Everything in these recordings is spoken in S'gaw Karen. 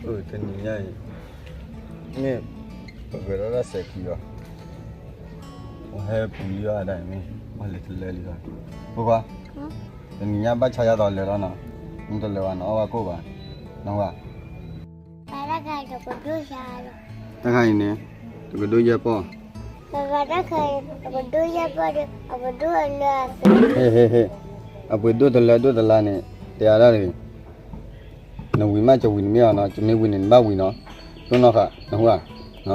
တနံၤညါအံၤ မ့ၢ်ပဂဲၤထီၣ်တၢ်စဲးခံဘၣ်, ပဟဲပူၤလံဘၣ်ဒၣ်အံၤမ့ၢ် ပှၤလဲၤတလၢလံဘၣ်, ဖိခွါ, တနံၤညါဘၣ်ဆါယါသီလဲၤလီၤနီၤ, နတလၢၤဘၣ်နအီၣ်ဘၣ်ကိၣ်ဘၣ်, နဝၤ တၢ်ခါအံၤန့ၣ် တကဒိၣ်ယဲၢ်ပီၢ်, တၢ်ခါအံၤ တကဒိၣ်ယဲၢ်ပီၢ်ဒီး အပှ့ၤဒိၣ်တလၢဒိၣ်တလါန့ၣ် တဲအါဒၣ်တဂ့ၤ, နဝံၤမးကဝံၤနမ့ၢ်အီၤနီၤ, ကမ့ၢ်ဝံၤန့ၣ်နဘၣ်ဝံၤနီၤ, တိၢ်နီၣ်ဃာ် နဟူဧါ, န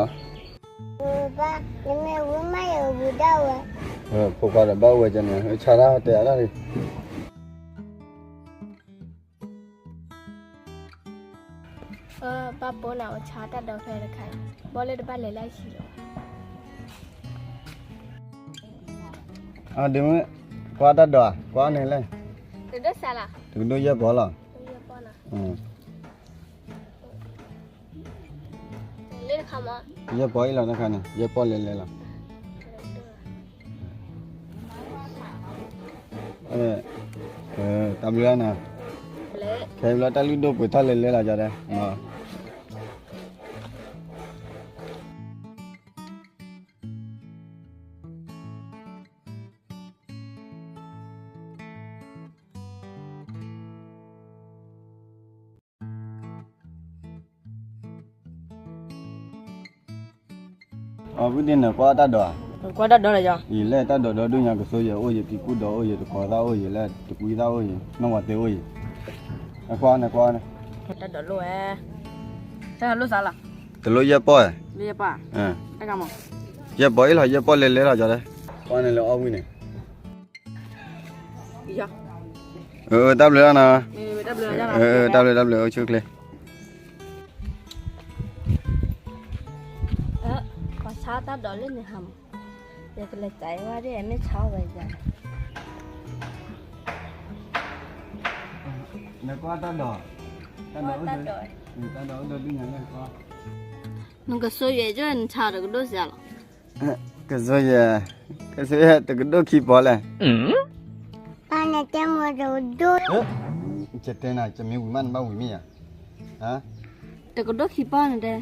မ့ၢ်ဝံၤမးယဝံၤဒၣ်ဝဲ, ဖိခွါဒီးဘၣ်အိၣ်ဝဲကန့ၣ် ဆါတၢ်တဲအါဒၣ်တဂ့ၤ ပၢ်ပိာ်နၤဝဲဆါတၢ်ဒီးဖဲတခါအံၤ, ဘီလၢတဘၣ်လဲၤလၢအဟံၣ်လီၤ. ဒ်မ့ၢ် ကွၢ်တၢ်ဒီး ကွၢ်န့ၣ်လဲၣ်, တကဒိၣ်ယဲၢ်ပီၢ်လီၤ, ယဲၢ်ပီၢ်အံၤလီၤတခါန့ၣ် ယဲၢ်ပီၢ်လဲၤလဲၤလီၤ. တၢ်ဘျုးလီၤနီၤ, ခဲအံၤဘျီတၢ်လုၢ်ဒိၣ်ပှ့ၤထီၣ်လဲၤလဲၤလီၤ ကၠီတဲ အဝဲဒ်န့ၣ် ကွၢ်တၢ်ဒီး, ကွၢ်တၢ်ဒီးလီၤ, ယလဲၣ်တၢ်ဒီးဒီဒူၣ်ညါ ကစိယဲၢ်အိၣ်ယဲၢ် ကံကူၣ်ဒီးအိၣ်ယဲၢ် တကိးသၣ်အိၣ်ယဲၢ် လၢတကွံသၣ်အိၣ်ယဲၢ် နီၢ်ဝၤသ့အိၣ်ယဲၢ်, အကွၢ်န့ၣ်ကွၢ်န့ၣ်, တၢ်ဒီးလိၣ်ဝဲ, တၢ်လိၣ်သးလီၤ, တလိၣ်ယဲၢ်ပီၢ်, ယဲၢ်ပီၢ်အံၤလီၤ ယဲၢ်ပီၢ်လဲၤလဲၤလီၤ ကၠီတဲ, ကွၢ်န့ၣ်လၢအီၣ်ဝံၤန့ၣ် တၢ်ဘျုးလီၤနီၤ, တၢ်ဘျုး တၢ်ဘျုး အိၣ်ဆူၣ်ချ့, ပှၤဆါတၢ်ဒီးလၢန့ၣ်ဟါမး, ယကလဲၤစးဝဲဒၣ် မ့ၢ်ဆါဝဲယၤ, နကွၢ်တၢ်ဒီး, တၢ်ဒီးအိၣ်ဒီး, တၢ်ဒီးအိၣ်ဒီးဒ်ညါလဲၣ်ကွၢ်, နကစိယဲၢ် နဆါတကဒိၣ်စှၤလီၤ. ကစိယဲၢ်, ကစိယဲၢ် တကဒိၣ်ခံပီၢ်လဲၣ်, ပၢ်နတဲမ့ၢ်တကဒိၣ်, ကတဲနၤ ကမ့ၢ်ဝံၤမးနဘၣ်ဝံၤမ့ၢ်ဧါ, တကဒိၣ်ခံပီၢ်န့ၣ်တဲ,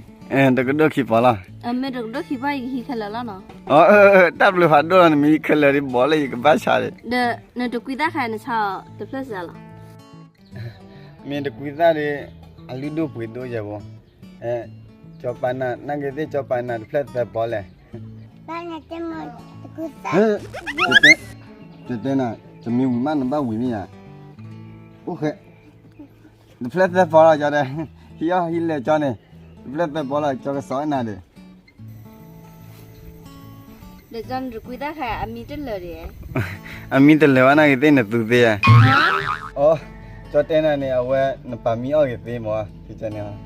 တကဒိၣ်ခံပီၢ်လီၤ, မ့ၢ်တကဒိၣ်ခံပီၢ် ယကဟံးခဲလၢာ်လီၤနီၤ, တၢ်ဘျုးဖးဒိၣ်လီၤ နမ့ၢ်ဟံးခဲလၢာ်ဒ်ဘီလၢယကဘၣ်ဆါဒီး, ဒီးနတကွံသၣ်ခါ နဆါအီၤတဖျၢၣ်စှၤလီၤ. မ့ၢ်တကွံသၣ်ဒီး အလုၢ်ဒိၣ်ပှ့ၤဒိၣ်ယဲၢ်ဘိ, ကၠီပာ်နၤ နာ်က့သ့ၣ် ကၠီပာ်နၤတဖျၢၣ်သၢပီၢ်လဲၣ်, တတဲနၤ ကမ့ၢ်ဝံၤမးနဘၣ်ဝံၤမ့ၢ်ဧါ, အိၣ်ဃဲ, တဖျၢၣ်သၢပီၢ်လီၤ ကၠီတဲ, ဟံးအီၣ်ဟံးလဲၢ်ကၠီန့ၣ်, တဖျၢၣ်သၢပီၢ်လီၤ ကၠီကစီၣ်နၤဒီး ဒီးကၠီနတကွံသၣ်ခါ အမံတလၢာ်ဒံး, အမံတလၢာ်ဘၣ် နာ်က့သ့ၣ်နသူသ့ဧါ, အိ, ကၠီတဲနၤန့ၣ် အဝဲနပာ်မံအီၣ်ဂ့ၤသ့မး, န့ၣ်,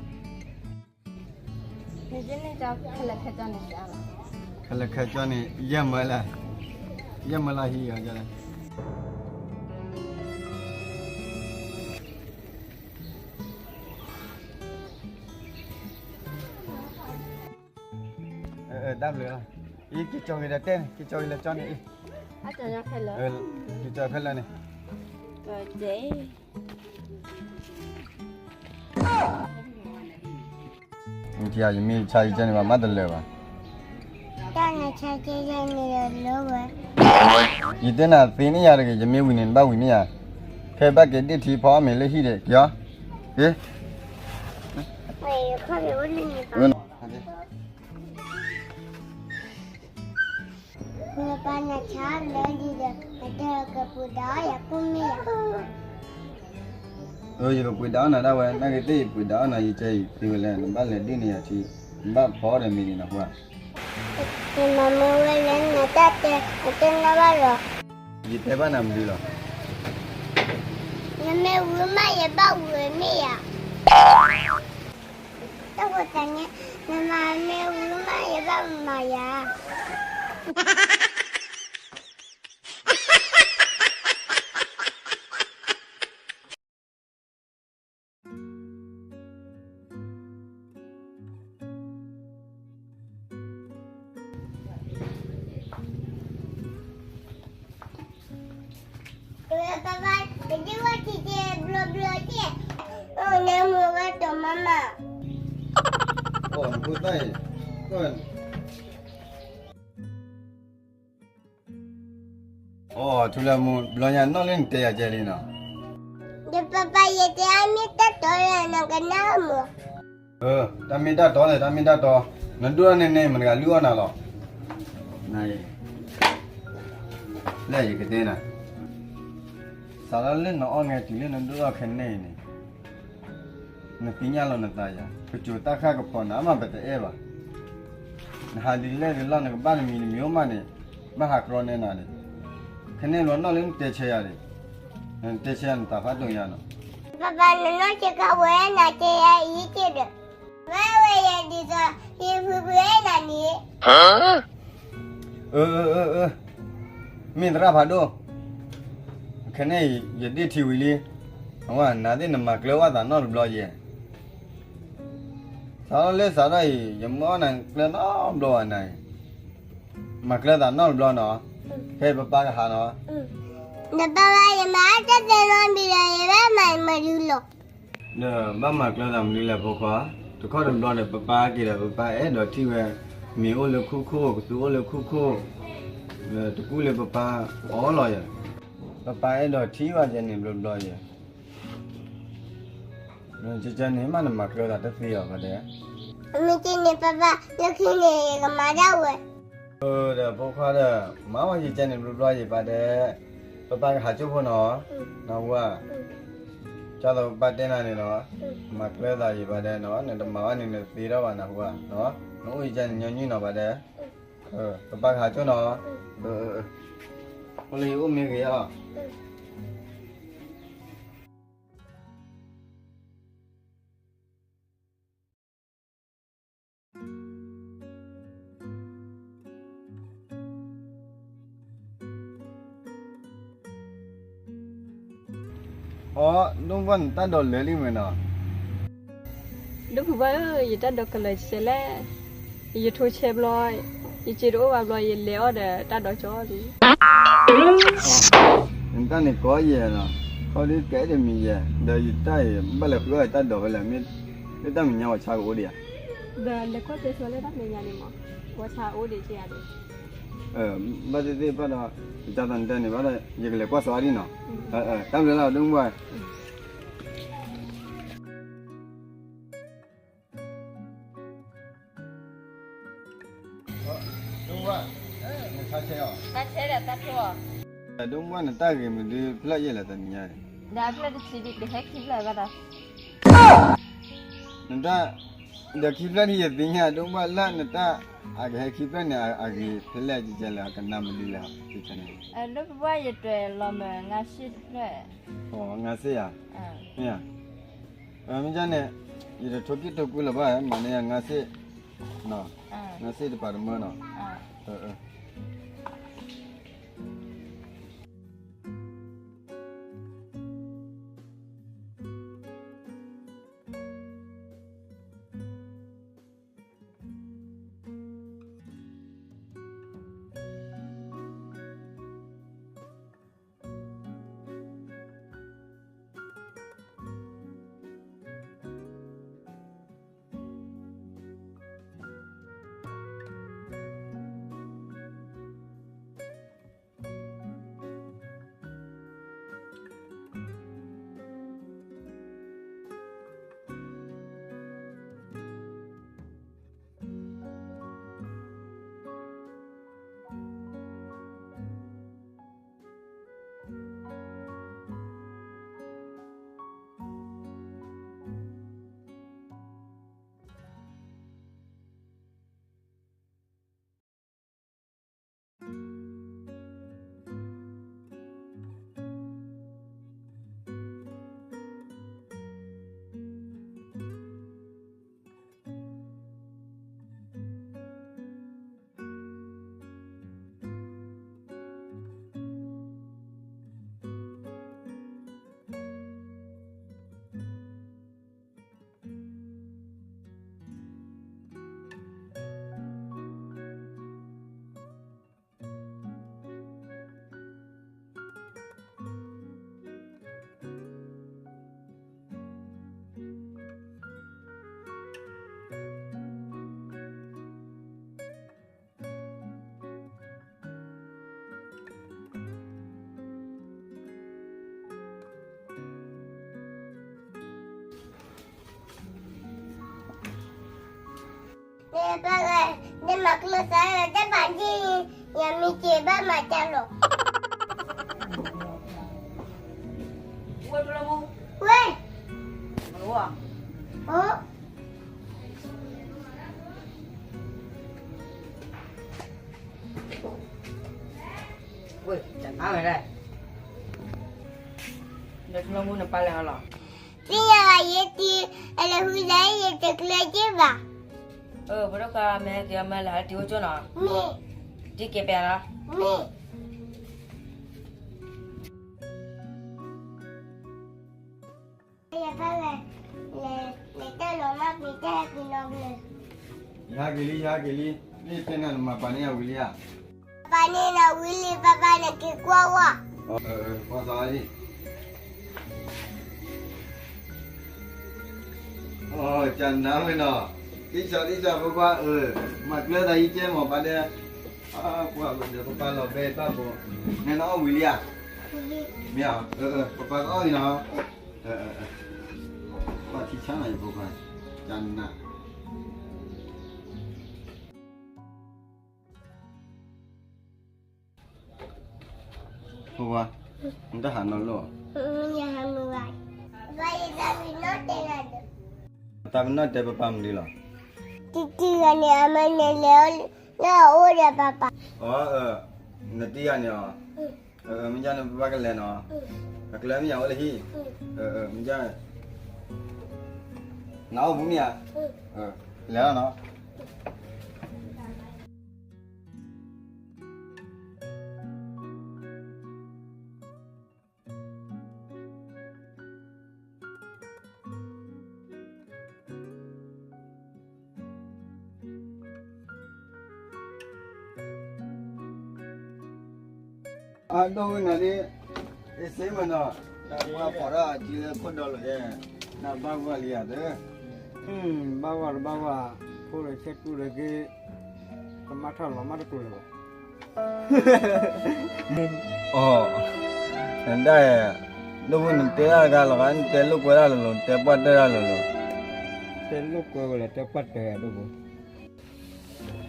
ခဲလၢာ်ခဲဆ့န့ၣ် ယဲၢ်မၢလၢ, ယဲၢ်မၢလၢဟံးအီၤ တၢ်ဘျုးလီၤ, အံၤ က့ၤကၠီဂ့ၤဒီးတဲန့ၣ် က့ၤကၠီဂ့ၤလၢကၠီန့ၣ်အံၤ, က့ၤကၠီခဲလၢာ်န့ၣ်, ယမ့ၢ်ဆါယကၠီန့ၣ် ဘၣ်မးတလၢာ်ဘၣ်, တၢ်နဆါကၠီန့ၣ်လၢဝဲ, ယတဲနၤသ့န့ၣ်ယၤတဂ့ၤ ယမ့ၢ်ဝံၤန့ၣ် နဘၣ်ဝံၤမ့ၢ်ယၤ, ခဲဘၣ်က့ၤဒ့ၣ်ထံဖီအီၣ်မ့ၤလၢဟံၣ်ဒီး က့ၤအီၤ, က့ၤ နပၢ်နဆါလၢဒ်ဒီး နတဲကပှ့ၤဒၣ်အီၣ်ယၤကိၣ်မ့ၢ်ယၤ, ယကပှ့ၤဒၣ်အီၣ်နၤဒၣ်ဝဲ နာ်က့သ့ၣ်ယပှ့ၤဒၣ်အီၣ်နၤ ယကဲအံၤသ့ဝဲလဲၣ် နဘၣ်လဲၤဒုးန့ၢ်ယၤထံ, နဘၣ်ဖီအီၣ်ဒီးမ့ၤန့ၣ်နဟူဧါ, နမၤမ့ၢ်ဝဲလၢနတၢ်တဲ နတဲနၢ်ဘၣ်လီၤ, ယတဲဘၣ်နၤမနုၤလီၤ, နမ့ၢ်ဝံၤမးယဘၣ်ဝံၤမ့ၢ်ယၤ တၢ်ဖိသၣ်န့ၣ် နမၤမ့ၢ်ဝံၤမး ယဘၣ်မၤယၤ. ပၢ်ပၢ် တဒ့ဝဲတံၢ်တံၢ်ဘျီဘျီတ့ၢ်, အိၣ်န့ၣ်မ့ၢ်ဝဲတမၤမး, ဖိသၣ်အံၤ, အိၣ်ထူလၢမူ ဘျီညါနီၢ်လၢနတဲယၤကဲလံနီၤ. ဒီးပၢ်ပၢ် ယတဲအါမ့ၢ်တၢ်တီလၢနကနၣ်မူ. တၢ်မ့ၢ်တၢ်တီလဲၣ် တၢ်မ့ၢ်တၢ်တီ, နဒိၣ်ထီၣ်န့ၣ်န့ၣ် မတၤတဂၤလုၢ်အီၣ်နၤလီၤ. နအံၤ, လဲၣ်ယကတဲနၤ, စးထီၣ်လၢနအီၣ်ငဲတုၤလၢနဒိၣ်ထီၣ်ခဲန့ၣ်အံၤန့ၣ် နသ့ၣ်ညါလီၤနသးယၤ, ကစိၤတၢ်ဃၣ်ကဖိးနၤမး ပတအဲၣ်ဘၣ်. နဟးဒ်လဲၣ်ဒ်လဲၣ် နကဘၣ်နမံၤနမံၤအိၣ်မးန့ၣ်, ဘၣ်ဟးကြီနဲနၤန့ၣ်, ခဲန့ၣ်လီၤနီၢ်လၢနတဲဆၢယၤန့ၣ်, နတဲဆၢယၤနတၢ်ဖးဒိၣ်ညါနီၤ. ပၢ်ပၢ် နနီၢ်က့ၤကဝဲနၤတဲယၤအံၤက့ၤဒီး, ဝဲဝဲယဲဒ်သိး ယဖုဖုအဲၣ်နၤန့ၣ်. အၢ အၢ အၢ အၢ, မ့ၢ်သရၣ်ဖးဒိၣ်, ခဲန့ၣ်အံၤ ယဒ့ၣ်ထံဝံၤလံ, အဝဲနၤသ့ၣ်နမၤကျၢၤဝဲသးနီတဘျီယဲ, စးထီၣ်လၢစးထီၣ်အံၤ ယမ့ၢ်အီၣ်နၤကျၢၤနီတဘျီဘၣ်နၤအံၤ, မၤကျၢၤသးနီတဘျီနီၤ, ဖဲပပၢ်ကဟးနီၤ. ဒီးပၢ်ပၢ် ယမၤအီၣ်တၢ်သ့နီတဘျီဒီး ယဘၣ်မၤမနုၤလီၤ. ဒီးဘၣ်မၤကျၢၤသးမနုၤလဲၣ်ဖိခွါ, တခီတဘျီဒီး ပပၢ်က့ၤဒီး ပပၢ်အဲၣ်ဒိးထံၣ်ဝဲ, မ့ၤအိၣ်လၢခိၣ်ခိၣ် ကသူအိၣ်လၢခိၣ်ခိၣ်, ဒီးတကူၣ်လၢပပၢ်အီၣ်လီၤယၤ, ပပၢ်အဲၣ်ဒိးထံၣ်ဝဲကဲန့ၣ်ဘျီဘျီယဲ, ကဲန့ၣ်မး နမၤကျၢၤသးတသ့အီၤဘၣ်ဒီး, မ့ၢ်ကဲန့ၣ်ပၢ်ပၢ် လၢခံန့ၣ် ယကမၤဒၣ်ဝဲ. ဒီးဖိခွါဒီး မၤဝဲယကဲန့ၣ်ဘျီဘျီယဲဘၣ်ဒီး, ပပၢ်ကဟးကၠိဖိနီၤ, နဝဲ ကၢ်သိးပပၢ်တဲနၤန့ၣ်နီၤ, မၤကျၢၤသးယံာ်ဘၣ်ဒီးနီၤ, နတမၤဘၣ်န့ၣ်နသ့ထီၣ်ဘၣ်နဟူဧါ, နအိၣ်ယကဲန့ၣ်ညီနုၢ်နီၤဘၣ်ဒီး, ပပၢ်ကဟးကၠိနီၤ, အိၣ်လၢယအိၣ်မ့ၢ်ဂ့ၤအီၤ. အိ ဒိၣ်ဘၣ် နတၢ်ဒိးလၢာ်လံမ့ၢ်နီၤ. ဒိၣ်ဖုဘၣ်ဧၢ, ယတၢ်ဒိးကလၢာ်စဲးလဲၣ်, ယထိဆဲးဘျီ, ယစ့တအိၣ်ဘၣ်ဘျီ ယလဲၤအီၣ်ဒီးတၢ်ဒိးကၠီလံ. နတၢ်န့ၣ်ကီယဲၢ်နီၤ, ခီဒုးကဲတမံၤယဲၢ်, ဒီးယတၢ်အံၤ ဘၣ်လဲၤဃုအီၣ်ယတၢ်ဒိးဖဲလဲၣ်, မ့ၢ်လၢတၢ်မဲာ်ညါပှၤဆါကအိၣ်ဒံးဧါ. ဒီးလဲၤကွၢ်တဲဆိလၢတၢ်မဲာ်ညါန့ၣ်မး, ပှၤဆါအိၣ်ဒံးက့ဧါဒီး, ဘၣ်သ့ၣ်သ့ၣ်ဘၣ်ဒီး, ယတၢ်သးနတဲန့ၣ်ဘၣ်ဒီး ယကလဲၤကွၢ်စီၤအါဒံနီၤ, တၢ်ဘျုးလၢဒိၣ်မူဘၣ်. ဒိၣ်မူဘၣ်, နဆါဆဲးအီၤ, ဒိၣ်မူဘၣ် နတၢ်ဂ့ၤမနုၤဖျၢၣ်ယဲၢ်လဲၣ်တနံၤညါအံၤ, ဒီးဖျၢၣ်တဆံဒံး ကဟဲခံဖျၢၣ်ဘၣ်ဒီး, နတၢ်, ဒီးခံဖျၢၣ်န့ၣ်ယသ့ၣ်ညါ ဒိၣ်မူဘၣ်လၢနတၢ်, အကဟဲခံဖျၢၣ်န့ၣ် အဂ့ၤဖဲလဲၣ်ကဲလဲၣ် အကနၣ်မနုၤလဲၣ်, ဒိၣ်မူဘၣ် ယတွဲလီၤမၢ် ငါးဆင့်တဖျၢၣ်, ငါးဆင့်ဧါ, မ့ၢ်ဧါ, မ့ၢ်န့ၣ်, ယတထိၣ်က့ၣ်ထိၣ်ကွံလၢၤဘၣ် မၤန့ၢ်ယၤ ငါးဆင့်, ငါးဆင့်တပၤတမၢနီၤ. ပၢ်ဂၤ, တမၤကျၢၤသးလၢတၢ်ဘၣ်ဒ်အံၤ, ယမ့ၢ်စံးဘၣ်မၤတၢ်လီၤ. ဝဲ, အိ, ဝဲ, တအါဝဲဒၣ်, နထူလီၤမူနပၢ်လဲၤဟီလီၤ. သ့ၣ်ညါဘၣ်ယဲတံၤ, အလဲၤဃုလဲၤယတကျဲက့ၤဘၣ်. အၢ ပဒိၣ်ခါ မ့ၢ်ဟဲက့ၤအီၤမ့ၢ်လဲၤဟးတံၤအိၣ်ကၠိနီၤ, မ့ၢ်, တံၤက့ၤပဲလီၤ, မ့ၢ်. ယပၢ်ဂၤ, လဲၤ, လဲၤတၢ်လီၤမၢ်ပ့ၤတၢ်ဟဲက့ၤနီတဘျီ. ယဟဲက့ၤလံ ယဟဲက့ၤလံ, မ့ၢ်တဲနၤနမၤပာ်န့ၢ်ယၤဝံၤလံဧါ. ပာ်န့ၢ်နၤဝံၤလံ ပၢ်ပၢ် နက့ၤကွၢ်ဝဲ. ကွၢ်သးလံ. ကနၣ်ဝဲနီၤ, ဒ်ဆၢဒ်ဆၢ ပၢ်ပၢ်, မၤကျၢၤသးယံကဲမီၤပၢ်ဒဲး, ကွၢ်ဒီးပၢ်ပၢ်လီၤဘဲတၢ်ဘိ, နဲနအီၣ်ဝံၤလံဧါ. မ့ၢ်, ပၢ်ပၢ်ကအီၣ်လံနီၤ, ပၢ်ထံဆါနီၤယဖိခွါ, ကနၣ်. ဖိခွါ, နတဟးနီတလိၣ်ဧါ. ယဟးမုာ်ဘၣ်, ပၢ်ယသးပ့ၤနီၣ်တဲနၤဒီး, သးပ့ၤနီၣ်တဲပၢ်ပၢ်မနုၤလီၤ. တံၤတံၤဂၤန့ၣ် အမ့ၢ်နလဲၤလၢအအိၣ်ဒီးပၢ်ပၢ်. အၢ, နတံၤဂၤန့ၣ်ဧါ. မ့ၢ်ဒ်န့ၣ် ပၢ်ပၢ်ကလဲၤနီၤ, အကျဲမ့ၢ်ယၤအိၣ်လၢဟံၣ်, မ့ၢ်ဒ်န့ၣ်, နအိၣ်ဘူးမ့ၢ်ဧါ, လဲၤလီၤနီၤ. အဒိၣ်ဝဲနၤဒ်, အ့ၣ်စ့မ့ၢ်နီၤ, တၢ်ပှၤဖီၣ်ထီၣ်အစုလၢခိၣ်ဒီလီၤ, နဘၣ်ဂီၢ်လံဧါသၢ, ဘၣ်ဂီၢ်တဘၣ်ဂီၢ်, ဖိဒီးဆဲးကူဒီးက့ၤ, ကမၤထီၣ်လီၤမၢ်တကျိၤလၢၤဘၣ်. အီ, နဒၣ်, ဒိၣ်ဝဲနတဲတၢ်တဂၤလီၤဂၤ, နတဲလိာ်ကွဲတၢ်လီၤလီၤ, နတဲပှၢ်တၢၢ်တၢ်လီၤလီၤ. တဲလိာ်ကွဲဝဲလဲၣ်, တဲပှၢ်တၢၢ်ဒိၣ်ဝဲ.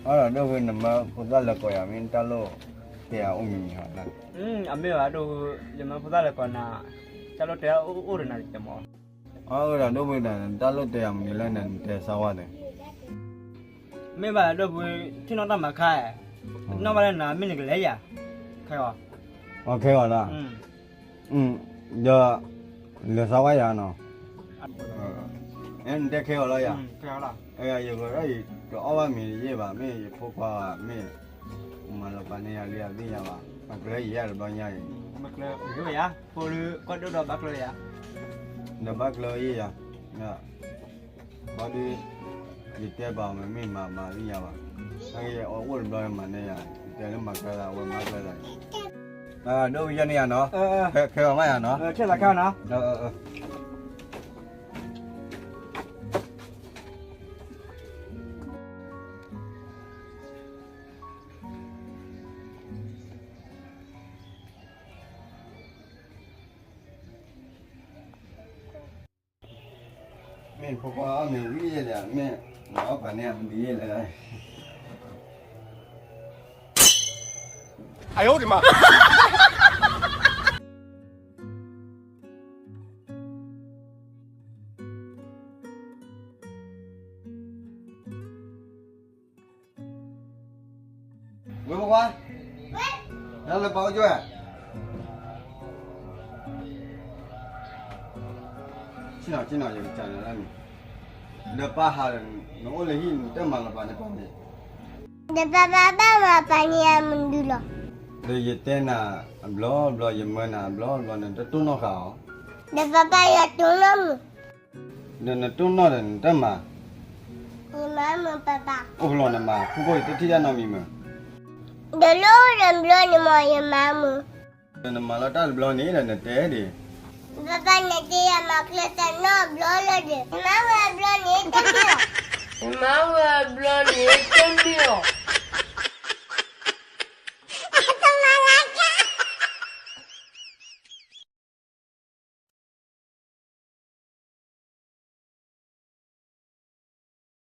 အဒိၣ်ဝဲ နမၢဖိသၣ်လဲၤကိးယၤ မ့ၢ်တၢ်လိၣ်တဲအအိၣ်မံၤမံၤဟီ, အမ့ၢ်ဘၣ်ဒိၣ်ဝဲ, ယမၢဖိသၣ်လဲၤကိးနၤ, တၢ်လိၣ်တဲအိၣ်ဒီးနၤတကဲမီၤ. အဒိၣ်ဝဲဒၣ် တၢ်လိၣ်တဲယၤမနုၤလဲၣ်န့ၣ် နတဲစၢ်ဝဲသ့ၣ်. မ့ၢ်ဘၣ်ဒိၣ်ဝဲ, ထံၣ်နီၣ်တၢ်မၤခါ, နီၣ်ဘၣ်လၢနၤ မ့ၢ်နကလဲၤယၤ, ခဲအီၤ, ခဲအီၤလီၤ. ဒီး, လဲၤစၢ်ဝဲယၤနီၤ, နတဲခဲအီၤလီၤယၤ, ယဂီၢ်ဒၣ်အံၤ တအီၣ်ဘၣ်မ့ၤတယဲၢ်ဘၣ်, မ့ၢ်ယဖိခွါဘၣ်, မ့ၢ်, မၤလီၤပာ်န့ၢ်ယၤလံအသ့ၣ်ညါဘၣ်, မၤကျၢၤယၤတဘျီညါအံၤ, မၤကျၢၤယၤ, ဖိလၢကီၢ်ဒိၣ်ဒီးဘၣ်ကျၢၤယၤ, ဒီးဘၣ်ကျၢၤယဲၢ်ယၤ, ဘၣ်ဒီး, ယတဲပာ်အီၤမ့ၢ်မၤမၤသ့ၣ်ညါဘၣ်, အအိၣ်တဘျီမၤန့ၢ်ယၤ, ယတဲလၢမၤကျၢၤသး အဝဲမၤကျၢၤသး, ဒိၣ်ဝဲယဲန့ၣ်ယၤနီၤ, ခဲအီၤမးယၤနီၤ, ခဲအီၤနီၤ. မ့ၢ်ဖိခွါအီၣ်မ့ၤဝံၤယဲလဲၣ်, မ့ၢ်နအီၣ်ပာ်န့ၢ်အမနုၤယဲလဲၣ်. အယိဒံးမး. ဝဲဖိခွါ, နလဲၤပာ်အိၣ်ကၠိဧါ. ဆ့ၣ်နီၤဆ့ၣ်နီၤ ယကစၢ်နၤလၢမံၤ, ဒီးပၢ်ဟးဒီး နအိၣ်လၢဟံၣ် နတမၤလီၤပာ်န့ၢ်ပၢ်န့ၣ်, ဒီးပၢ်ပၢ်ဘၣ်မၤပာ်န့ၢ်ယၤမနုၤလီၤ. ဒီးယတဲနၤအဘျီဘျီ ယမၢနၤအဘျီဘျီ နတတိၢ်နီၣ်ဃာ်အီၤ, ဒီးပၢ်ပၢ်ယတိၢ်နီၣ်မုာ် ဒီးနတိၢ်နီၣ်ဒီးနတမၤ, ယမၤမုာ်ပၢ်ပၢ်, အိၣ်ဖျိနမၤ ဖုၣ်ကိၢ်ယတထံၣ်တၢ်နီတမံၤမုာ်, ဒီးလိၣ်ဒီးဘျီန့ၣ်မ့ၢ်ယမၤမုာ်, ဒီးနမၤလီၤတၢ်တဘျီန့ၣ်ဒီးနတဲဒံး, ပၢ်ပၢ် နတဲယၤမၤကျၢၤသးနီတဘျီလၢၤဒီး ယမၤဝဲအဘျီန့ၣ်တမ့ၢ်လီၤ, ယမၤဝဲအဘျီန့ၣ်